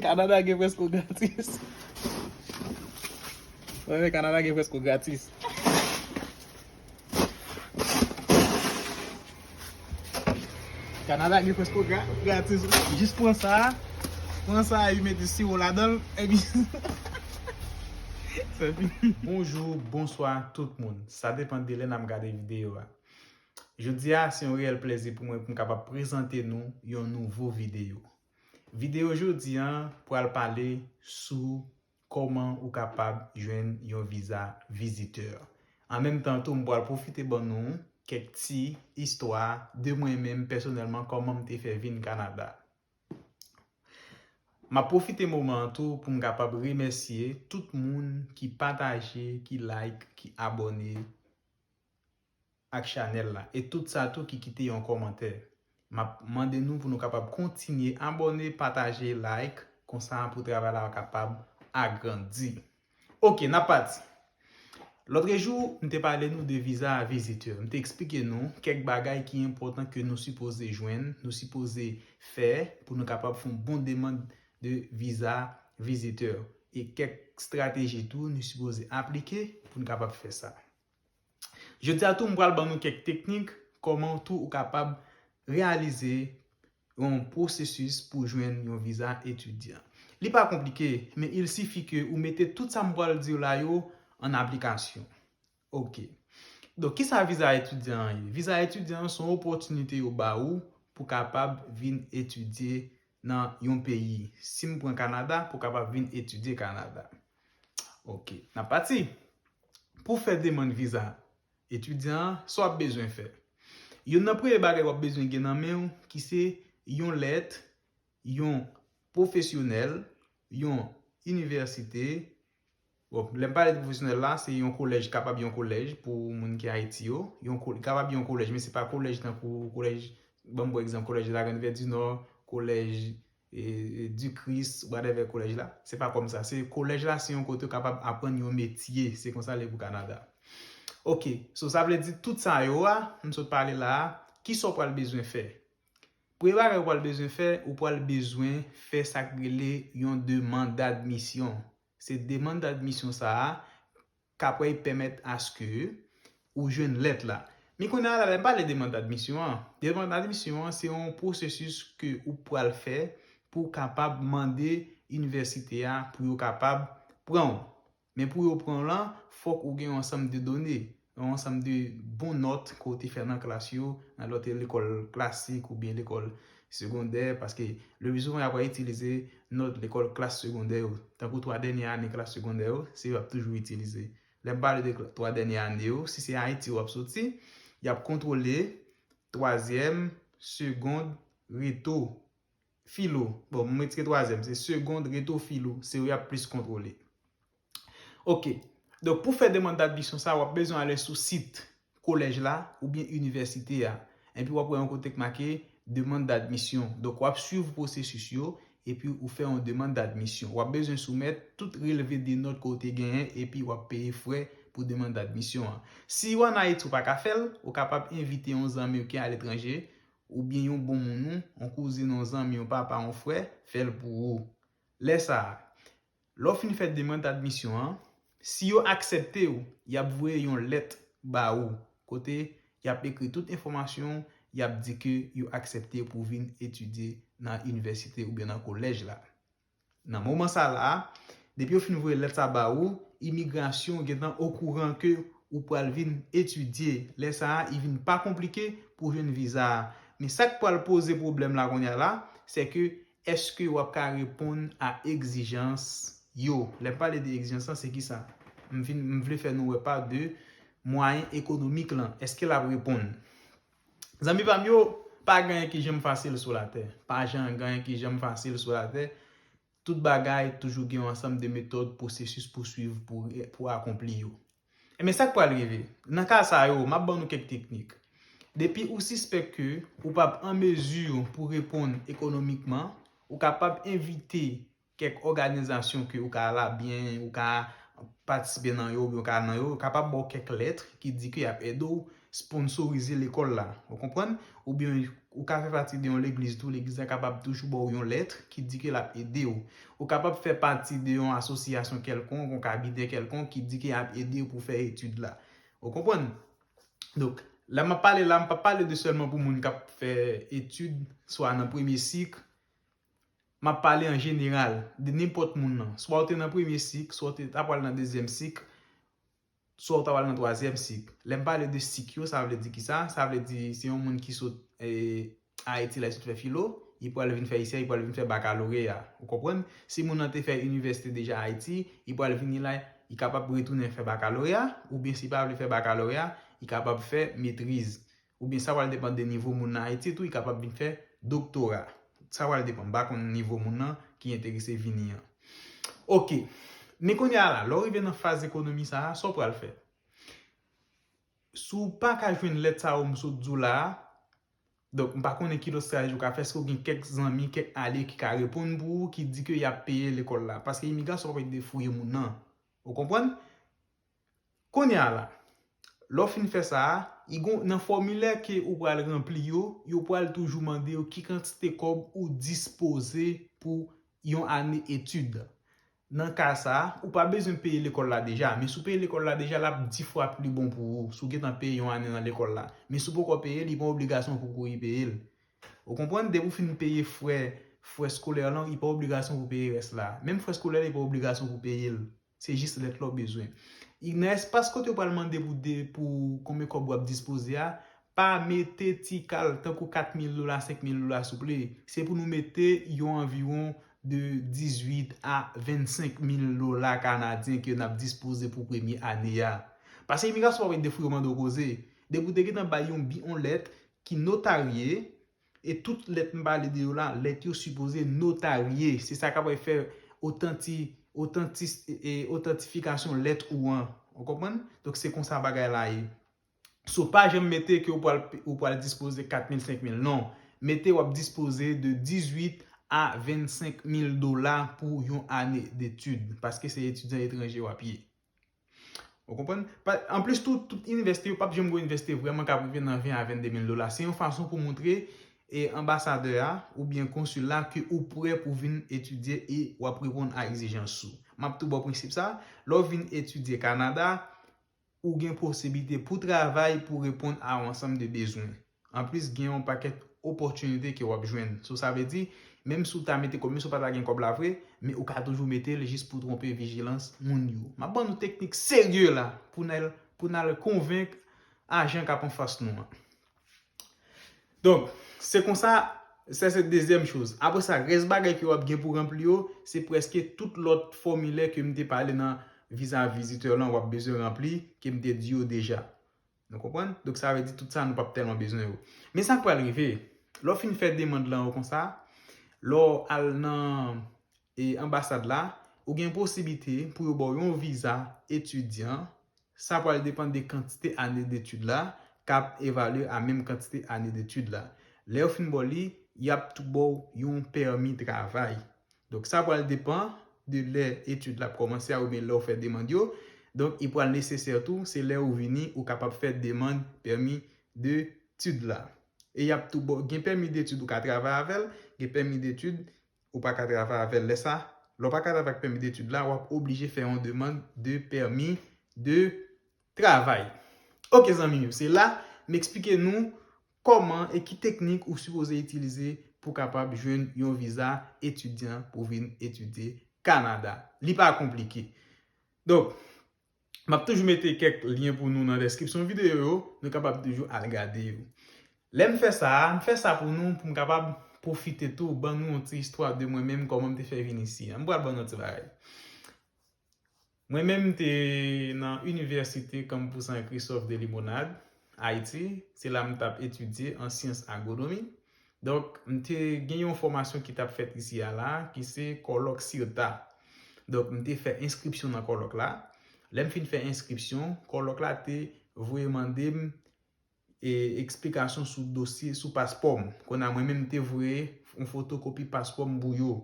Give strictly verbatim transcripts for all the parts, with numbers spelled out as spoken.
Kanada gen Fresco gratis. Mwen, Kanada gen Fresco gratis. Kanada gen Fresco gra- gratis. Jis pran sa. Pran sa, epi mete siwo ladan l, epi. Sa fini. Bonjou, bonswa tout moun. Sa depann de lè n ap gade videyo a. Jodi a, se yon reyèl plezi pou mwen pou m kapab prezante nou yon nouvo videyo. Videyo jodi a pral pale sou kòman ou kapab jwenn yon viza vizitè. An menm tan tou, m pral pwofite ban nou kèk ti istwa de mwen menm pèsonèlman, kòman m te fè vin Kanada. M ap pwofite moman an tou pou m kapab remèsye tout moun ki pataje, ki like, ki abòne ak chanèl la. E tout sa tou ki kite yon kòmantè. M ap mande nou pou nou kapab kontinye abòne, pataje, like, konsa pou travay la kapab agrandi. Ok, n ap pati. Lòtrejou, m te pale nou de viza vizitè. M te eksplike nou kèk bagay ki enpòtan ke nou sipoze jwenn, nou sipoze fè pou nou kapab fè yon bon demann de viza vizitè. E kèk estrateji tou nou sipoze aplike pou nou kapab fè sa. Jodi a tou, m pral ban nou kèk teknik kòman tou ou kapab reyalize yon pwosesis pou jwenn yon viza etidyan. Li pa konplike, men il sifi ke ou mete tout sa m pral di w la yo an aplikasyon. Ok. Donk, kisa viza etidyan an ye? Viza etidyan an se yon opòtinite yo ba ou pou kapab vin etidye nan yon peyi. Si m pran Kanada, pou kapab vin etidye Kanada. Ok, n ap pati. Pou fè demann viza etidyan an, sa w ap bezwen fè. Youn nan premye bagay w ap bezwen gen nan men w, ki se yon lèt yon pwofesyonèl, yon inivèsite. Bon, lè m pale de pwofesyonèl la, se yon kolèj, kapab yon kolèj pou moun ki Ayiti yo. Yon ko- kapab yon kolèj, men se pa kolèj tankou kolèj, ban m pran egzanp, kolèj Lagrande Verdinò, kolèj e, e, Dikris, whatever kolèj la. Se pa kòm sa. Se kolèj la, se yon kote w kapab aprann yon metye. Se konsa l ye pou Kanada. Ok, so sa vle di tout sa yo a, m sot pale la a, kisa w pral bezwen fè? Premye bagay ou pral bezwen fè, ou pral bezwen fè sa k rele yon demann dadmisyon. Se demann dadmisyon sa a k ap pèmèt aske ou jwenn lèt la. Men kounye a la, lè m pale demann dadmisyon an, demann dadmisyon an se yon pwosesis ke ou pral fè pou w kapab mande inivèsite a pou yo kapab pran w. Men pou yo pran w lan, fòk ou gen yon ansanm de done, yon ansanm de bon nòt ke w te fè nan klas yo, nan lòt lekòl klasik oubyen lekòl segondè, paske le pli souvan y ap itilize nòt lekòl klas segondè yo. Tankou twa dènye ane klas segondè yo, se yo y ap toujou itilize. Lè m pale de kla- twa dènye ane yo, si se Ayiti w ap soti, y ap kontwole twazyèm, segond, reto, filo. Bon, m retire twazyèm, se segond, reto, filo, se yo y ap plis kontwole. Ok. Donk, pou fè demann dadmisyon sa, w ap bezwen ale sou sit kolèj la oubyen inivèsite a. Epi w ap wè yon kote k make demann dadmisyon. Donk, w ap swiv pwosesis yo, epi ou fè yon demann dadmisyon. W ap bezwen soumèt tout relve de nòt ke w te genyen, epi w ap peye frè pou demann dadmisyon an. Si w ann Ayiti, ou pa ka fè l, ou kapab envite yon zanmi w ki aletranje, oubyen yon bon moun ou, yon kouzin, yon zanmi, yon papa, yon frè, fè l pou ou. Lè sa a, lè w fin fè demann dadmisyon an, si yo aksepte w, y ap voye yon lèt ba ou, kote y ap ekri tout enfòmasyon w, y ap di ke yo aksepte w pou w vin etidye nan inivèsite oubyen nan kolèj la. Nan moman sa la a, depi yo fin voye lèt sa ba ou, imigrasyon gentan okouran ke ou pral vin etidye. Lè sa a, li vin pa konplike pou w jwenn viza a. Men sa k pral poze pwoblèm la kounye a la, se ke èske w ap ka reponn a egzijans yo? Lè m pale de egzijans lan, se kisa? M vin, m vle fè nou wè pa de mwayen ekonomik lan. Èske l ap reponn? Zanmi pa m yo, pa gen anyen ki janm fasil sou latè. Pa janm gen anyen ki janm fasil sou latè. Tout bagay toujou gen yon ansanm de metòd, pwosesis pou swiv, pou, pou akonpli yo. Ebyen, sa k pral rive? Nan ka sa yo, m ap ban nou kèk teknik. Depi ou sispèk ke ou p ap an mezi pou reponn ekonomikman, ou kapab envite kèk òganizasyon ke ou ka la byen, ou ka patisipe nan yo, oubyen ou ka nan yo, yo kapab ba w kèk lèt ki di ke y ap ede w sponsorize lekòl la. Ou konprann? Oubyen ou ka fè pati de yon legliz tou, legliz la kapab toujou ba w yon lèt ki di ke l ap ede w. Ou kapab fè pati de yon asosyasyon kèlkonk, yon kabinè kèlkonk ki di ke y ap ede w pou fè etid la. Ou konprann? Donk, la m ap pale la, m p ap pale de sèlman pou moun k ap fè etid, swa nan premye sik, m ap pale an jeneral de nenpòt moun nan. Swa w te nan premye sik, swa w te ta pral nan dezyèm sik, swa w ta pral nan twazyèm sik. Lè m pale de sik yo, sa vle di kisa? Sa vle di se yon moun ki sot, eh, Ayiti la, li sot fè filo, li pral vin fè isi a, li pral vin fè bakaloreya. Ou konprann? Si moun nan te fè inivèsite deja Ayiti, li pral vini la, li kapab retounen fè bakaloreya, oubyen si li pa vle fè bakaloreya, li kapab fè metriz. Oubyen sa pral depann de nivo moun nan Ayiti tou, li kapab vin fè doktora. Sa pral depann, m pa konn nivo moun nan ki enterese vini an. Oke. Men kounye a la, lè w rive nan faz ekonomi sa a, sa w pral fè? Si w pa ka jwenn lèt sa yo m sot di w la a, donk, m pa konnen ki lòt estrateji w ka fè, èske w gen kèk zanmi, kèk alye ki ka reponn pou ou, ki di ke y ap peye lekòl la? Paske imigrasyon pa ede fouye moun nan. Ou konprann? Kounye a la, lè w fin fè sa a, i gon, nan fòmilè ke ou pral ranpli yo, yo pral toujou mande w ki kantite kòb ou dispoze pou yon ane etid. Nan ka sa a, ou pa bezwen peye lekòl la deja, men si w peye lekòl la deja, l ap dis fwa pli bon pou ou si w gentan peye yon ane nan lekòl la. Men si w poko peye l, li pa yon obligasyon pou w kouri peye l. Ou konprann? Depi w fin peye frè, frè skolè lan, li pa obligasyon pou peye rès la. Menm frè skolè, li pa obligasyon pou peye l. Se jis lèt la w bezwen. I nan espas kote yo pral mande pou de, pou konbyen kòb w ap dispoze a, pa mete ti kal tankou kat mil dola, senk mil dola souple. Se pou nou mete yon anviwon de dizuit a vennsenk mil dola kanadyen ke n ap dispoze pou premye ane a. Paske imigrasyon pa ede fouye w mande w koze. Depi w te gentan bay yon bi, yon lèt ki notarye, e tout lèt m pale de yo la, lèt yo sipoze notarye. Se sa k ap fè otanti, otantis, e, e, otantifikasyon lèt ou an. Ou konprann? Donk, se konsa bagay la ye. So, pa janm mete ke ou pral, ou pral dispoze kat mil, senk mil. Non. Mete w ap dispoze de dizuit a vennsenk mil dola pou yon ane detid, paske se etidyan etranje w ap ye. Ou konprann? Pa, anplis, tout, tout inivèsite yo p ap janm gon inivèsite vrèman k ap rive nan ven a vennde mil dola. Se yon fason pou montre, e, anbasadè a oubyen konsil la ke ou prè pou vin etidye e w ap reponn a egzijans ou. M ap tou ba w prensip sa, lè w vin etidye Kanada, ou gen posiblite pou travay pou reponn a yon ansanm de bezwen. Anplis, gen yon pakèt opòtinite ke w ap jwenn. So, sa vle di, menm si w ta mete kòb, menm si w pa ta gen kòb la vre, men ou ka toujou mete l jis pou twonpe vijilans moun yo. M ap ban nou teknik serye la pou n al, pou n al konvenk ajan k ap anfas nou an. Donk, se konsa, sa se dezyèm choz. Apre sa, rès bagay ke w ap gen pou ranpli yo, se prèske tout lòt fòmilè ke m te pale nan viza vizitè lan w ap bezwen ranpli, ke m te di yo deja. Nou konprann? Donk, sa vle di tout sa, nou p ap tèlman bezwen yo. Men sa k pral rive, lè w fin fè demann lan yo konsa, lè w al nan, e, anbasad la, ou gen posiblite pou yo ba w yon viza etidyan. Sa pral depann de kantite ane detid la, k ap evalye a menm kantite ane detid la. Lè yo fin ba w li, y ap tou ba w yon pèmi travay. Donk, sa pral depann de lè etid la ap kòmanse a oubyen lè w fè demann yo. Donk, li pral nesesè tou, se lè ou vini, ou kapab fè demann pèmi detid la. E y ap tou ba w, gen pèmi detid ou ka travay avè l, gen pèmi detid ou pa ka travay avè l. Lè sa, lè w pa ka travay ak pèmi detid la, w ap oblije fè yon demann de pèmi de travay. Oke, zanmi yo, se la m eksplike nou kòman e ki teknik ou sipoze itilize pou kapab jwenn yon viza etidyan pou vin etidye Kanada. Li pa konplike. Donk, m ap toujou mete kèk lyen pou nou nan deskripsyon videyo yo, nou kapab toujou al gade yo. Lè m fè sa a, m fè sa pou nou, pou m kapab pwofite tou, ban nou yon ti istwa de mwen menm, kòman m te fè vin isi a. M pral ban nou yon ti bagay. Mwen menm, m te nan inivèsite Kanpous Henri Christophe de Limonad, Ayiti. Se la m t ap etidye an syans agwonomi. Donk, m te gen yon fòmasyon ki t ap fèt isi a la, ki se kòlòk sirta. Donk, m te fè enskripsyon nan kòlòk la. Lè m fin fè enskripsyon, kòlòk la te voye mande m, e, eksplikasyon sou dosye, sou paspò m. Kounye a, mwen menm, m te voye yon fotokopi paspò m pou yo.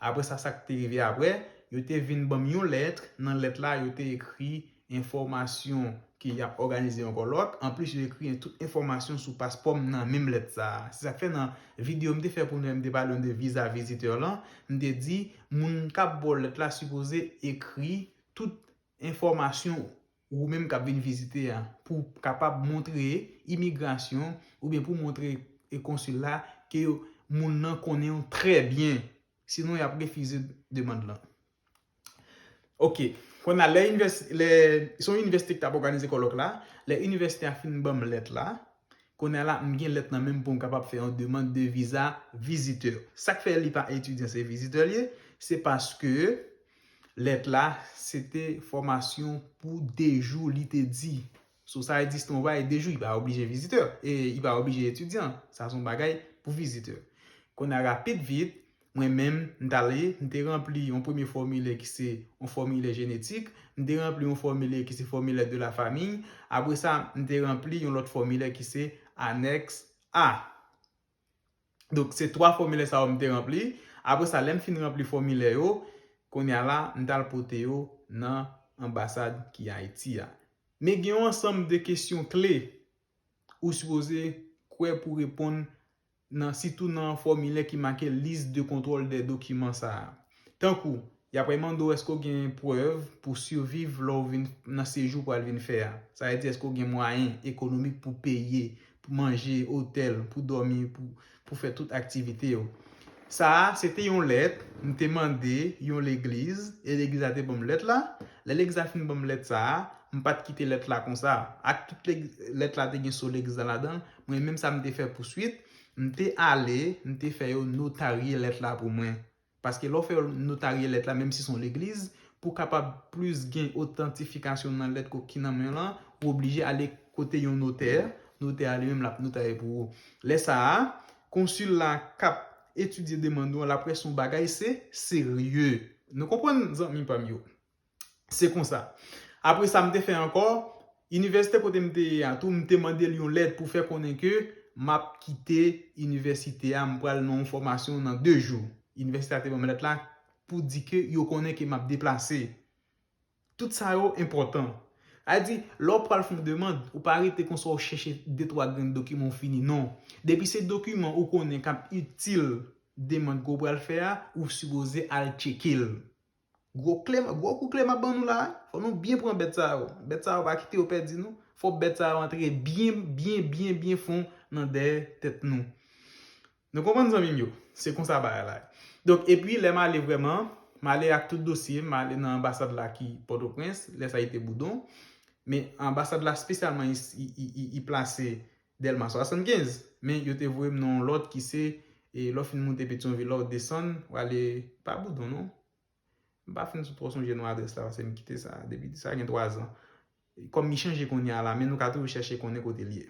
Apre sa, sa k te rive apre, yo te vin ban m yon lèt. Nan lèt la, yo te ekri enfòmasyon ke y ap òganize yon kòlòk. Anplis, yo ekri tout enfòmasyon sou paspò m nan menm lèt sa a. Se sa k fè nan videyo m te fè pou nou, m te pale de viza vizitè lan, m te di, moun k ap ba w lèt la sipoze ekri tout enfòmasyon ou menm k ap vin vizite a, pou kapab montre imigrasyon oubyen pou montre e konsil la ke yo, moun nan konnen w trè byen. Sinon, y ap refize demann lan. Ok. Kounye a, lè inivès-, lè, se yon inivèsite ki t ap òganize kòlòk la, lè inivèsite a fin ban m lèt la, kounye a la, m gen lèt nan men m pou m kapab fè yon demann de viza vizitè. Sa k fè li pa etidyan, se vizitè l ye, se paske lèt la, se te fòmasyon pou de jou, li te di. So, sa egziste yon bagay de jou, li pa oblije vizitè, e li pa oblije etidyan. Sa se yon bagay pou vizitè. Kounye a, rapid vit, mwen menm, m t ale, m te ranpli yon premye fòmilè ki se yon fòmilè jenetik, m te ranpli yon fòmilè ki se fòmilè de la famiy, apre sa, m te ranpli yon lòt fòmilè ki se anèks A. Donk, se twa fòmilè sa yo m te ranpli. Apre sa, lè m fin ranpli fòmilè yo, kounye a la, m t al pote yo nan anbasad ki Ayiti a. Men gen yon ansanm de kesyon kle ou sipoze kwè pou reponn nan, sitou nan fòmilè ki make liste de contrôle des documents sa a. Tankou, y ap mande w èske w gen prèv pou siviv lè w vin nan sejou pou al vin fè a. Sa vle di èske w gen mwayen ekonomik pou peye, pou manje, otèl, pou dòmi, pou, pou fè tout aktivite yo. Sa a, se te yon lèt, m te mande yon legliz, e legliz la te ban m lèt la. Lè legliz la fin ban m lèt sa a, m pa t kite lèt la konsa. Ak tout lèt la te gen so legliz la ladan, mwen menm sa m te fè pouswit, m te ale, m te fè yo notarye lèt la pou mwen. Paske lè w fè notarye lèt la, menm si se yon legliz, pou kapab plis gen otantifikasyon nan lèt ki nan men w lan, ou oblije ale kote yon notè. Notè a li menm l ap notarye pou ou. Lè sa a, konsil la k ap etidye demann ou an, l ap wè se yon bagay se serye. Nou konprann, zanmi pa m yo? Se konsa. Apre sa, m te fè ankò, inivèsite kote m te ye a tou, m te mande l yon lèt pou fè konnen ke m ap kite inivèsite a, m pral nan yon fòmasyon nan de jou. Inivèsite a te ban m lèt la pou di ke yo konnen ke m ap deplase. Tout sa yo enpòtan. Sa vle di, lè w pral fè yon demann, ou pa rete konsa w chèche de twa grenn dokiman w fini, non. Depi se dokiman ou konnen k ap itil demann ke w pral fè a, ou sipoze al tcheke l. Gwo kle, gwo kou kle m ap ban nou la, fò nou byen pran bèt sa yo. Bèt sa yo pa kite yo pèdi nou. Fò bèt sa yo antre byen, byen, byen, byen fon nan dèyè tèt nou. Nou konprann, zanmi m yo? Se konsa bagay la ye. Donk, epi lè m ale vrèman, m ale ak tout dosye m, m ale nan anbasad la ki Pòtoprens, lè sa li te Boudon. Men anbasad la espesyalman i, i, i, i, i plase Dèlma swasannkenz. Men yo te voye m nan yon lòt ki se, e, lè w fin moute Petyonvil la, w desann, w ale, pa Boudon non. M pa fin twò sonje non adrès la, paske m kite sa depi sa gen twa zan. Kòm li chanje kounye a la, men nou ka toujou chèche konnen kote l ye.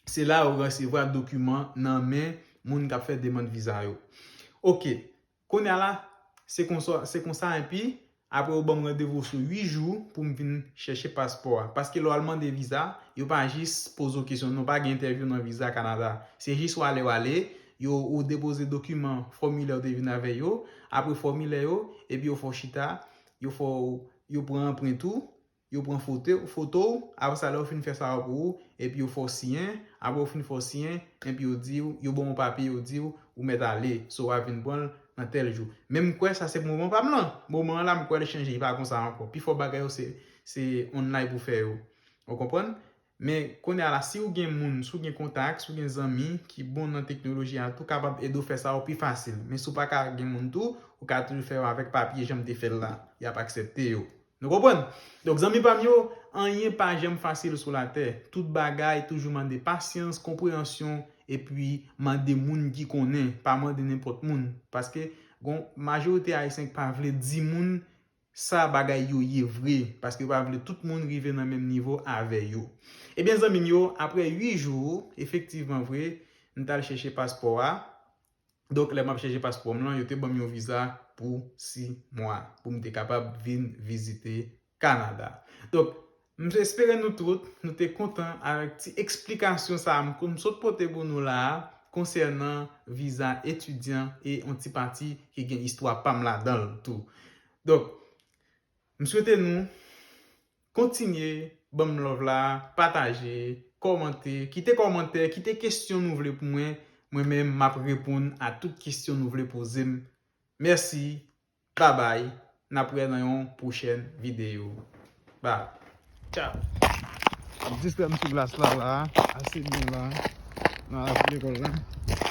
Se la yo resevwa dokiman nan men moun k ap fè demann viza yo. Ok, kounye a la, se konsa, se konsa, epi apre yo ban m randevou sou uit jou pou m vin chèche paspò a. Paske lè w al mande viza, yo pa jis poze w kesyon, non, pa gen entèvyou nan viza Kanada. Se jis w ale, w ale, yo, ou depoze dokiman, fòmilè w te vin avè yo, apre fòmilè yo, epi yo fè w chita, yo fè w, yo pran anprent ou, yo pran foto, foto w, apre sa, lè yo fin fè sa yo pou ou, epi yo fè w siyen, apre yo fin fè w siyen, epi yo di w, yo ban w papye, yo di w, ou mèt ale, so w a vin pran l nan tèl jou. Men m kwè sa se moman pa m lan. Moman an la, m kwè l chanje, li pa konsa ankò. Pifò bagay yo se, se online pou fè yo. Ou konprann? Men kounye a la, si w gen moun, si w gen kontak, si w gen zanmi ki bon nan teknoloji a, tou kapab ede w fè sa yo pi fasil. Men si w pa ka gen moun tou, ou ka toujou fè yo avèk papye, jan m te fè l la. Y ap aksepte yo. Nou konprann? Donk, zanmi pa m yo, anyen pa janm fasil sou latè. Tout bagay toujou mande pasyans, konpreyansyon, epi mande moun ki konnen, pa mande nenpòt moun. Paske, gon majorite ayisyen ki pa vle di moun sa bagay yo ye vre, paske yo pa vle tout moun rive nan menm nivo avè yo. Ebyen, zanmi m yo, apre uit jou, efektivman vre, m t al chèche paspò a. Donk, lè m ap chèche paspò m lan, yo te ban m yon viza pou sis mwa, pou m te kapab vin vizite Kanada. Donk, m espere nou tout, nou te kontan avèk ti eksplikasyon sa a m, m sot pote pou nou la a, konsènan viza etidyan e yon ti pati ki gen istwa pa m ladan l tou. Donk, m swete nou Kontinye ban m love la, pataje, kòmante, kite kòmantè, kite kesyon nou vle pou mwen. Mwen menm, m ap reponn a tout kesyon nou vle poze m. Mèsi, babay, n ap wè nan yon pwochèn videyo. Bye. Tchao. Distrè m sou glas la, la, ase byen la, nan lakou lekòl la.